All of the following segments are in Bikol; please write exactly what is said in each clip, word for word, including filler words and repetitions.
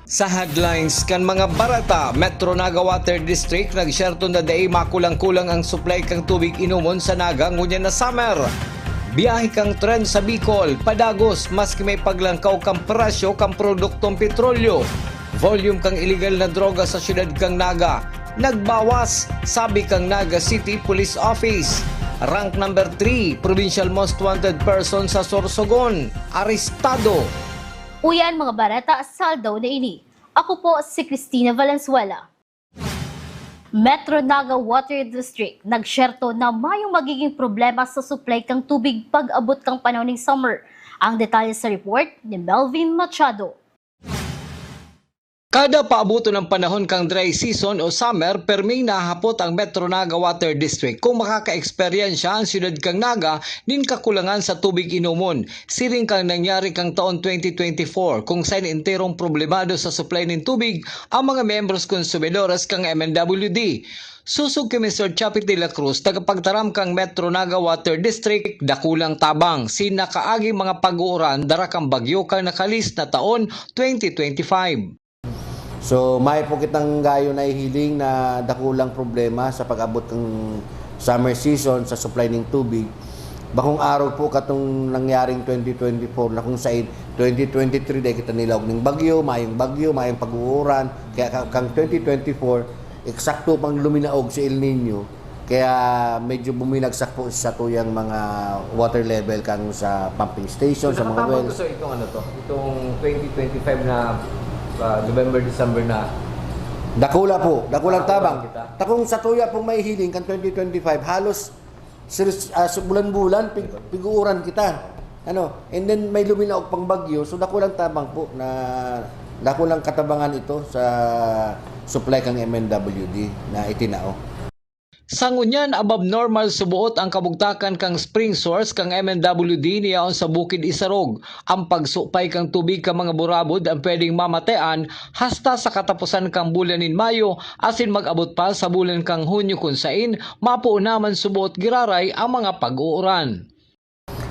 Sa headlines kan mga bareta, Metro Naga Water District nagsyerto na dai makulang-kulang ang supply kan tubig inomon sa Naga ngunyan na summer. Biyahe kan tren sa Bicol padagos maski may paglangkaw kan presyo kan produktong petrolyo. Volume kan iligal na droga sa siyudad kan Naga nagbawas, sabi kan Naga City Police Office. Rank number three, provincial most wanted person sa Sorsogon, arestado. Uyan, mga bareta sa aldaw na ini. Ako po si Christina Valenzuela. Metro Naga Water District nagsyerto na mayong magiging problema sa supply kan tubig pag-abot kan panahon nin summer. Ang detalye sa report ni Melvin Machado. Kada paaboton ang panahon kan dry season o summer, perming nahahapot ang Metro Naga Water District kung makakaeksperyensya ang siyudad kan Naga nin kakulangan sa tubig inomon, siring kan nangyari kan taon twenty twenty-four, kung saen enterong problemado sa supply nin tubig ang mga miyembros konsumidores kan M N W D. Sosog ki Mister Chappie de la Cruz, tagapagtaram kan Metro Naga Water District, dakulang tabang si nakaaging mga pag-uuran dara kan bagyo kan nakalis na taon twenty twenty-five. So, mayo po kitang gayo nahihiling na dakulang problema sa pag-abot kan summer season sa supply nin tubig. Bakong arog po katong nangyaring twenty twenty-four, na kung saen twenty twenty-three dai kita nilaog ning bagyo, mayong bagyo, mayong pag-uuran. Kaya ka-, kang twenty twenty-four, eksakto pang luminaog si El Niño, kaya medyo buminagsak po sa tuyang mga water level kan sa pumping station, sa mga wells. So, nakatabang to, sir, itong ano to, itong twenty twenty-five na, ah, November, December na. Dakula po, dakulang tabang. Kita. Takong sa tuya pong mahihiling kan twenty twenty-five, halos sir, ah, su-, bulan-bulan, pig-, pig-uuran kita. Ano, and then may luminaog pang bagyo, so dakulang tabang po na, dakulang katabangan ito sa supply kan M N W D na itinao. Sa ngunyan, above normal suboot ang kabugtakan kan spring source kan M N W D na yaon sa Bukid Isarog. Ang pagsupay kan tubig kan mga burabod ang pwedeng mamatean hasta sa kataposan kan bulan nin Mayo asin mag-abot pa sa bulan kan Hunyo, kun saen mapoon na man suboot giraray ang mga pag-uuran.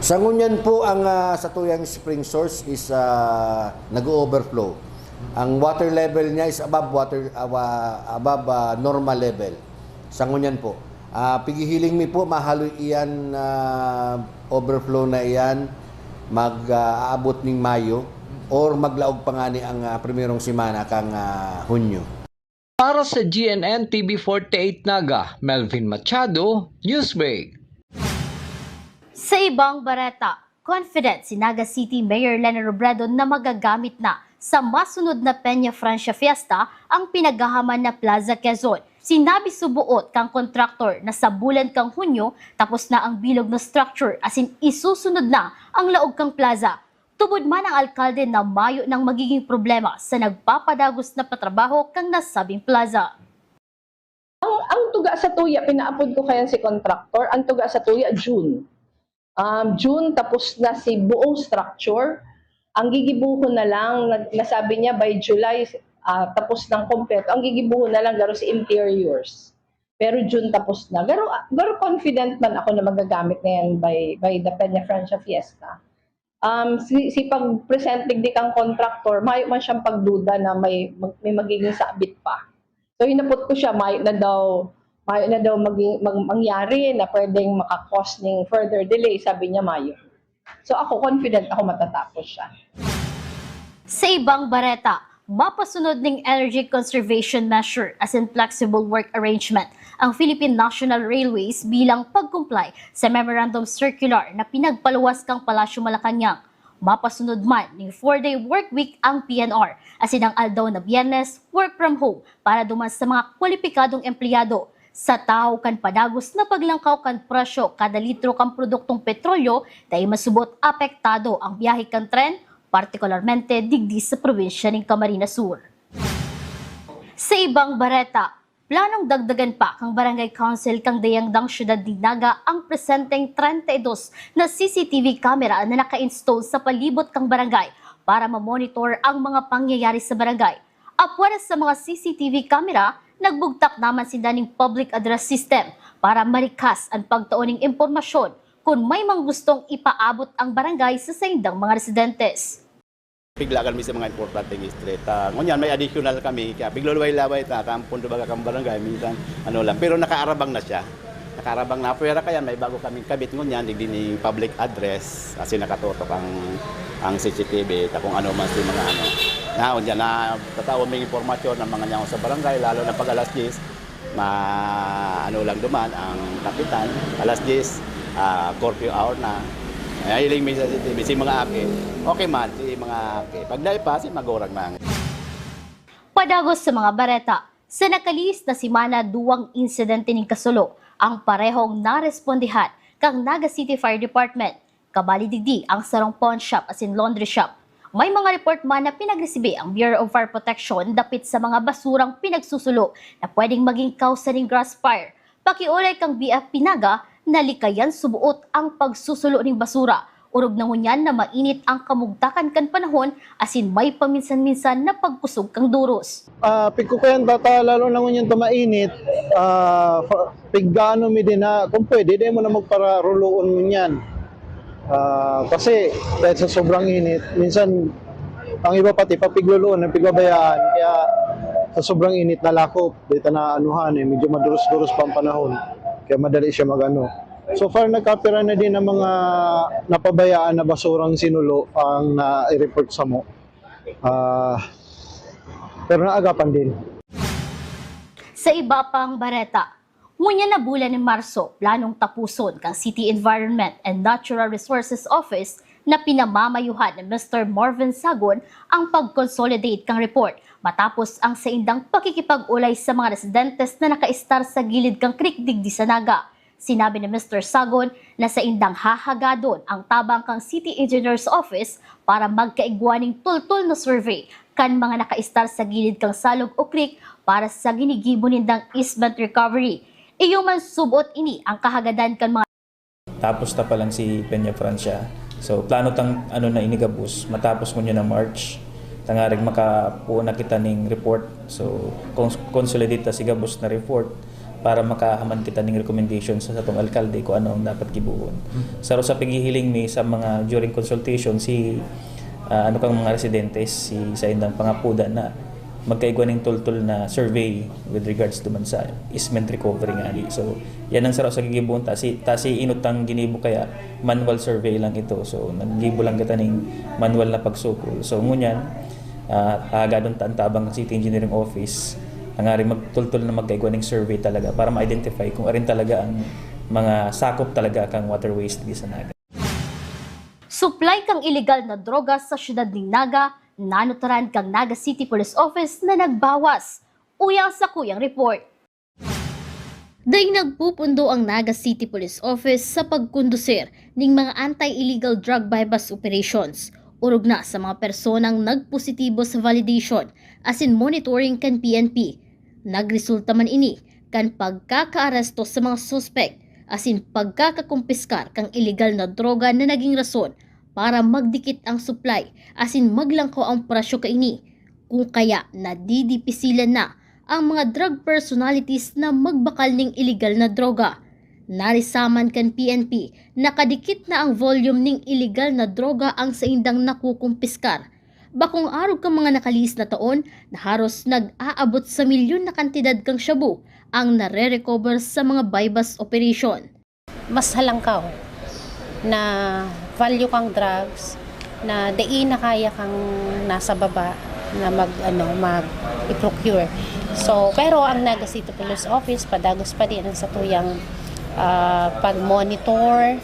Sa ngunyan po, ang, ah, satuyang spring source is, ah, nag-o-overflow. Ang water level niya is above water, ah, wa-, above, ah, normal level. Sa ngunyan po. Ah, pighihiling mi po, mahaloy iyan, ah, overflow na iyan, mag, ah, aabot ning Mayo or maglaog pa ngani ang, ah, primerong semana kan, ah, Hunyo. Para sa G N N T V forty-eight Naga, Melvin Machado, Newsbreak. Sa ibang bareta, confident si Naga City Mayor Leni Robredo na magagamit na sa masunod na Peña Francia Fiesta ang pinaghahaman na Plaza Quezon. Sinabi suboot kan kontraktor na sa bulan kan Hunyo, tapos na ang bilog na structure, asin isusunod na ang laog kan plaza. Tubod man ang alkalde na mayo nang magiging problema sa nagpapadagos na patrabaho kan nasabing plaza. Ang, ang tuga sa tuya, pinaapod ko kayan si contractor, ang tuga sa tuya, June. Um, June, tapos na si buong structure. Ang gigibuhon na lang, na-, nasabi niya by July, ah, tapos ng kompleto. Ang gigibuhon na lang, garo si interiors. Pero June tapos na. Garo, garo confident man ako na magagamit na yan by, by the Peña Francia Fiesta. Um, si, si pag-present digdi kang contractor, mayo man siyang pagduda na may, may magiging sabit pa. So, hinapot ko siya, mayo na daw, mayo na daw maging, mag-, mangyari na pwedeng maka-cause ning further delay, sabi niya, mayo. So, ako, confident ako matatapos siya. Sa ibang bareta, mapasunod ning energy conservation measure asin flexible work arrangement ang Philippine National Railways bilang pag-comply sa Memorandum Circular na pinagpaluwas kang Palasyo Malacañang. Mapasunod man ning four-day work week ang P N R asin ang aldaw na Biyernes, work from home para duman sa mga kwalipikadong empleyado. Sa tahaw kan padagos na paglangkaw kan presyo kada litro kan produktong petrolyo, dai masubot apektado ang biyahe kan tren, partikularmente digdi sa probinsya nin Camarines Sur. Sa ibang bareta, planong dagdagan pa kan Barangay Council kan dayang dang siyudad nin Naga ang presenteng treinta y dos na C C T V camera na naka-install sa palibot kan barangay para ma-monitor ang mga pangyayari sa barangay. Apwera sa mga C C T V camera, nagbugtak naman sinda nin public address system para marikas an pagtao nin impormasyon kun may mga gustong ipaabot ang barangay sa saindang mga residentes. Piglagan mi sa mga importanteng street. Ah, ngunyan, may additional kami, kaya pigluluway-laway ta, ta ang pundo baga kang barangay, minsan, ano lang. Pero nakaarabang na siya. Nakaarabang na, pwera kaya may bago kaming kabit ngunyan, digdi ni public address, kasi nakatutok ang, ang C C T V, ta kung ano man si mga ano. Na, unya na, tatawag may impormasyon ng mga niyaw sa barangay, lalo na pag alas diyes, ma-, ano lang duman ang kapitan, alas diyes, ah, curfew hour na. Ay, hiling mi sa C C T V, si mga aki, okay man, si mga aki. Pag dai pa, si magurang na. Padagos sa mga bareta, sa nakalihis na semana, duwang insidente nin kasulo ang parehong narespondihan kang Naga City Fire Department. Kabali digdi ang sarong pawn shop asin laundry shop. May mga report man na pinagresibi ang Bureau of Fire Protection dapit sa mga basurang pinagsusulo na pwedeng maging kausa nin grass fire. Pakiolay kang B F P Naga, nalikayan suboot ang pagsusulo nin basura, orog na ngunyan na mainit ang kamugtakan kan panahon asin may paminsan-minsan na pagkusog kan duros. Ah, pigkukuyan ta ta, lalo na ngunyan ta mainit, ah, fa-, piggaano mi din na, kung pwede, di mo na magpararuloon ngunyan. Ah, kasi dahil sa sobrang init, minsan ang iba pati papigluluon, ang pigbabayaan, kaya sa sobrang init, nalakop, di ta na anuhan eh, medyo maduros-duros pa ang panahon, kaya madali siya mag-ano. So far, nagkapira na din ang mga napabayaan na basurang sinulo ang na-report samo. Ah, pero naagapan din. Sa iba pang bareta, ngunyan na bulan nin Marso, planong tapuson kang City Environment and Natural Resources Office na pinamamayuhan ni Mister Marvin Sagon ang pag-consolidate kang report matapos ang saindang pakikipag-olay sa mga residentes na nakaistar sa gilid kang creek digdi sa Naga. Sinabi ni Mister Sagon na saindang hahagadon ang tabang kang City Engineer's Office para magkaigwa ning tultol na survey kan mga nakaistar sa gilid kang salog o creek para sa ginigibo nindang easement recovery. Iyo man, suboot ini ang kahagadan kan mga Tapos ta pa lang si Peña Francia. So, plano tang ano na ini gabos, matapos ngunyan na March, tangarig makapuo na kita ning report. So, cons-, consolidate ta si gabos na report para makahaman kita ning recommendation sa satong alkalde kung ano ang dapat gibohon. Saro sa paghihiling mi sa mga during consultation, si, ah, ano kang mga residentes, si, sa indang pangapudan na magkaigwa ning tultol na survey with regards to man sa easement recovery ngani. So, yan ang saro sa gigibohon ta si, ta si inot ang ginibo kaya manual survey lang ito. So, naggibo lang kita ning manual na pagsukol. So, ngunyan, ah, hagadon ta ang tabang kan City Engineering Office, tangarig magtultol na magkaigwa ning survey talaga para ma-identify kung arin talaga ang mga sakop talaga kang waterways di sa Naga. Supply kang iligal na droga sa siyudad nin Naga, nanutaran kang Naga City Police Office na nagbawas. Uya ang sakuyang report. Dai nagpupundo ang Naga City Police Office sa pagkondusir ning mga anti-illegal drug buy-bust operations, orog na sa mga personang nagpositibo sa validation asin monitoring kan P N P. Nagresulta man ini kan pagkakaaresto sa mga suspek asin pagkakakumpiskar kan iligal na droga na naging rason para magdikit ang supply asin maglangkaw ang presyo kaini, kung kaya nadidipisilan na ang mga drug personalities na magbakal ning iligal na droga. Narisaman kan P N P, nakadikit na ang volume ning iligal na droga ang saindang nakukumpiskar. Bakong arog kan mga nakalihis na taon na haros nag-aabot sa milyon na kantidad kan shabu ang nare-recover sa mga buy-bust operation. Mas halangkaw na value kang drugs na dai na kaya kang nasa baba na mag, ano, mag-i-procure. So, pero ang Naga City Police Office, padagos pa din ang satuyang, ah, pag-monitor,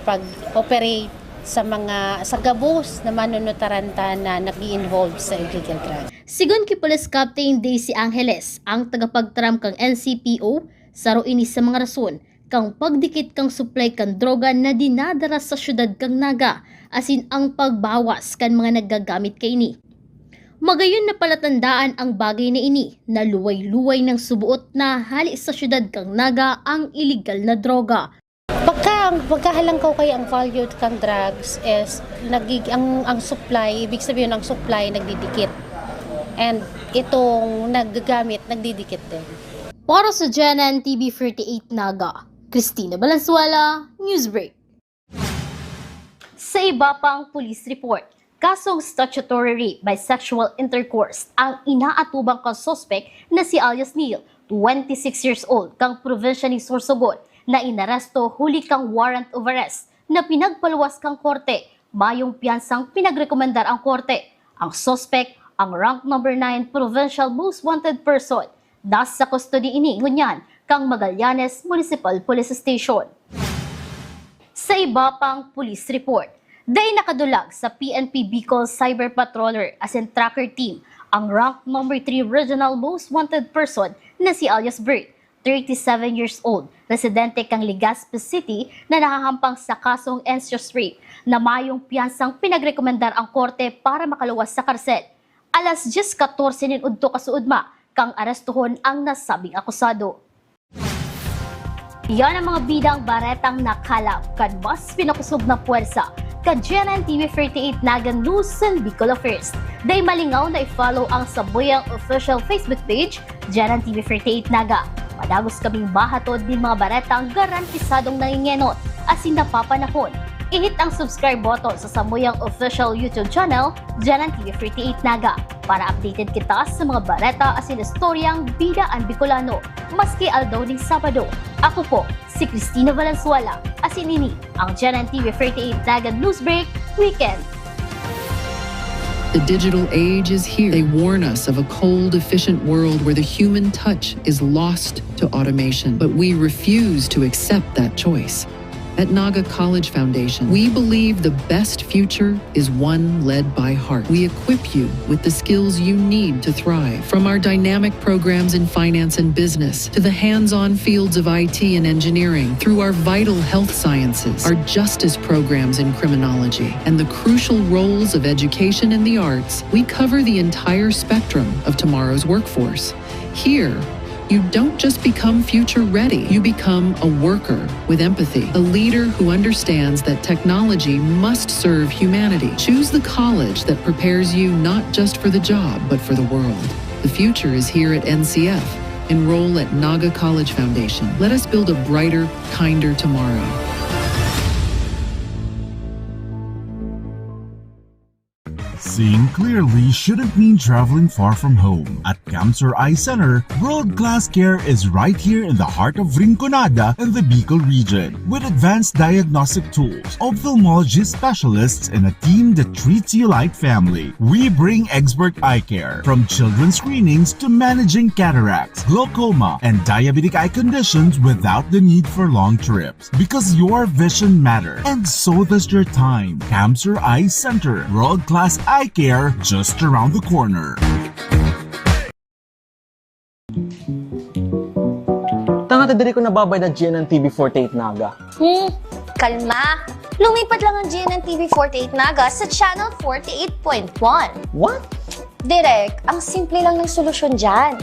pag-operate sa mga, sa gabos na manunutaran ta na nag-i-involve sa illegal drugs. Sigon ki Police Captain Daisy Angeles, ang tagapagtaram kang N C P O, saro ini sa mga rason kang pagdikit kang supply kan droga na dinadara sa siyudad kang Naga, asin ang pagbawas kan mga naggagamit kaini. Magayon na palatandaan ang bagay na ini na luway-luway nang suboot na hali sa siyudad kang Naga ang iligal na droga. Pagka, pagkahalangkaw kaya ang value kang drugs is nagig-, ang, ang supply, ibig sabihin ang supply nagdidikit. And itong naggagamit, nagdidikit din. Para sa G N N T V forty-eight Naga, Christina Valenzuela, Newsbreak. Sa iba pang police report, Kasong statutory rape by sexual intercourse ang inaatubang kan suspek na si alias Neil, twenty-six years old, kang probinsya nin Sorsogon, na inaresto huli kang warrant of arrest na pinagpaluwas kang korte. Mayong piyansang pinagrekomendar ang korte. Ang suspek, ang rank number nine provincial most wanted person, nasa custody ini ngunyan kang Magallanes Municipal Police Station. Sa iba pang police report, dai nakadulag sa P N P Bicol Cyber Patroller asin Tracker Team ang rank number three regional most wanted person na si alias Bert, thirty-seven years old, residente kang Legazpi City na nahahampang sa kasong incest rape na mayong piyansang pinagrekomendar ang korte para makaluwas sa karsel. Alas dyes katorse nin udto kasuodma kang arestohon ang nasabing akusado. Yan ang mga bidang baretang nakalap kan mas pinakosog na pwersa kan G N N T V forty-eight Naga News and Bicol Affairs. Dai malingaw na i-follow ang samuyang official Facebook page, G N N T V forty-eight Naga. Madagos kaming mahatod nin mga baretang garantisadong nangingenot asin napapanahon. I-hit ang subscribe button sa samuyang official YouTube channel, G N N T V forty-eight Naga, para updated kita sa mga bareta asin istoryang bida an Bicolano, maski aldaw nin Sabado. Ako po si Cristina Valenzuela, asin ini ang G N N T V forty-eight Naga News Break Weekend. The digital age is here. They warn us of a cold, efficient world where the human touch is lost to automation. But we refuse to accept that choice. At Naga College Foundation, we believe the best future is one led by heart. We equip you with the skills you need to thrive. From our dynamic programs in finance and business to the hands-on fields of I T and engineering, through our vital health sciences, our justice programs in criminology, and the crucial roles of education and the arts, we cover the entire spectrum of tomorrow's workforce. Here, you don't just become future ready, you become a worker with empathy, a leader who understands that technology must serve humanity. Choose the college that prepares you not just for the job, but for the world. The future is here at N C F. Enroll at Naga College Foundation. Let us build a brighter, kinder tomorrow. Seeing clearly shouldn't mean traveling far from home. At Camsur Eye Center, world-class care is right here in the heart of Rinconada in the Bicol region. With advanced diagnostic tools, ophthalmology specialists, and a team that treats you like family, we bring expert eye care, from children's screenings to managing cataracts, glaucoma, and diabetic eye conditions without the need for long trips. Because your vision matters, and so does your time. Camsur Eye Center, world-class eye care just around the corner. Tanga ta diri ko nababayad ang G N N T V forty-eight Naga. Hmm, kalma. Lumipat lang ang G N N T V forty-eight Naga sa Channel forty-eight point one. What? Direk, ang simple lang ng solusyon dyan.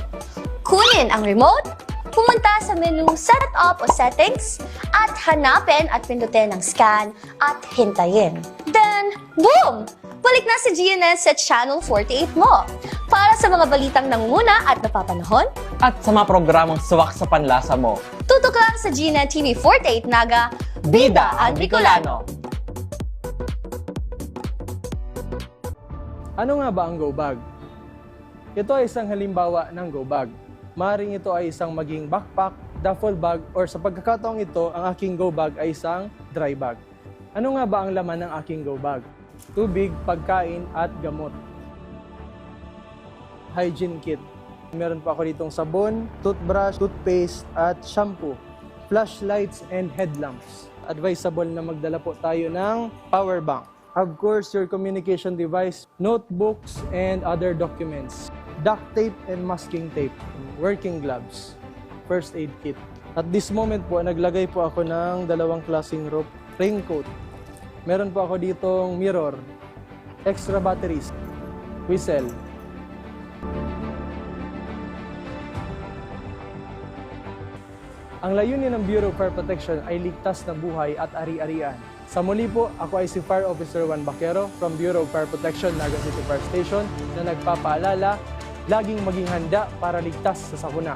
Kunin ang remote, pumunta sa menu Setup o Settings, at hanapin at pindutin ang Scan at hintayin. Then, boom! Balik na si G N N sa Channel forty-eight mo. Para sa mga balitang nangunguna at napapanahon, at sa mga programang swak sa panlasa mo, tutok lang sa G N N T V forty-eight Naga, Bida ang Bicolano. Ano nga ba ang go bag? Ito ay isang halimbawa ng go bag. Maaaring ito ay isang maging backpack, duffel bag, or sa pagkakataong ito, ang aking go bag ay isang dry bag. Ano nga ba ang laman ng aking go bag? Tubig, pagkain, at gamot. Hygiene kit. Meron po ako ditong sabon, toothbrush, toothpaste, at shampoo, flashlights, and headlamps. Advisable na magdala po tayo ng power bank. Of course, your communication device, notebooks, and other documents. Duct tape and masking tape, working gloves, first aid kit. At this moment po, naglagay po ako ng dalawang klaseng rope, raincoat. Meron po ako ditong mirror, extra batteries, whistle. Ang layunin ng Bureau of Fire Protection ay ligtas na buhay at ari-arian. Sa muli po, ako ay si Fire Officer Juan Baquero from Bureau of Fire Protection, Naga City Fire Station, na nagpapaalala, laging maging handa para ligtas sa sakuna.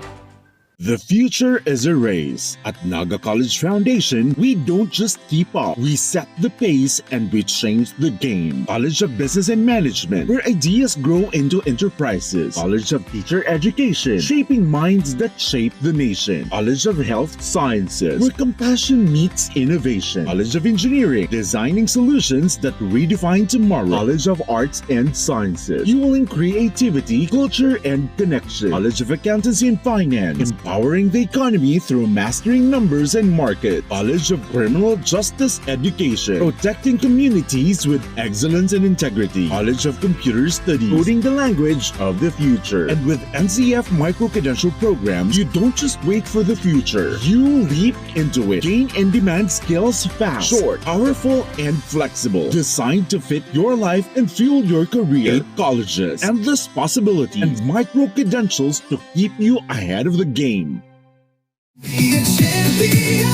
The future is a race. At Naga College Foundation, we don't just keep up, we set the pace and we change the game. College of Business and Management, where ideas grow into enterprises. College of Teacher Education, shaping minds that shape the nation. College of Health Sciences, where compassion meets innovation. College of Engineering, designing solutions that redefine tomorrow. College of Arts and Sciences, fueling creativity, culture, and connection. College of Accountancy and Finance, empowering the economy through mastering numbers and market. College of Criminal Justice Education, protecting communities with excellence and integrity. College of Computer Studies, coding the language of the future. And with N C F micro-credential programs, you don't just wait for the future. You leap into it. Gain in-demand skills fast, short, powerful, and flexible. Designed to fit your life and fuel your career. Eight colleges, endless possibilities, and micro-credentials to keep you ahead of the game. Be a champion,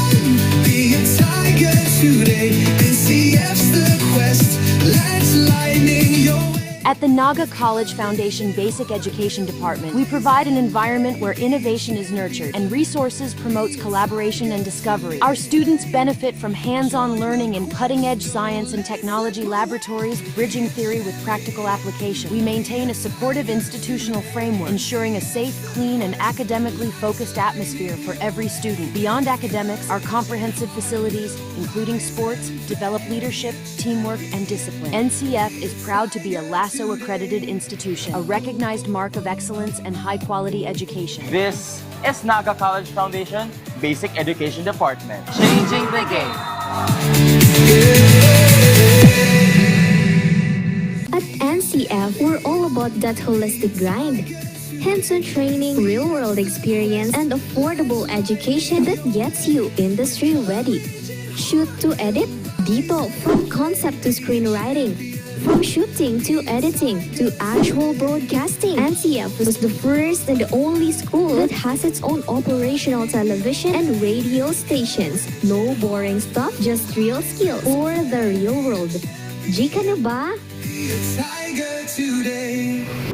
be a tiger today. N C F's the quest, let's lightning your way. At the Naga College Foundation Basic Education Department, we provide an environment where innovation is nurtured and resources promotes collaboration and discovery. Our students benefit from hands-on learning in cutting-edge science and technology laboratories, bridging theory with practical application. We maintain a supportive institutional framework, ensuring a safe, clean, and academically focused atmosphere for every student. Beyond academics, our comprehensive facilities, including sports, develop leadership, teamwork, and discipline. N C F is proud to be a Lasso accredited institution, a recognized mark of excellence and high-quality education. This is Naga College Foundation Basic Education Department. Changing the game. At N C F, we're all about that holistic grind. Hands-on training, real-world experience, and affordable education that gets you industry-ready. Shoot to edit? Dito, from concept to screenwriting. From shooting to editing to actual broadcasting, N C F was the first and only school that has its own operational television and radio stations. No boring stuff, just real skills for the real world. G ka na ba? Be a tiger today.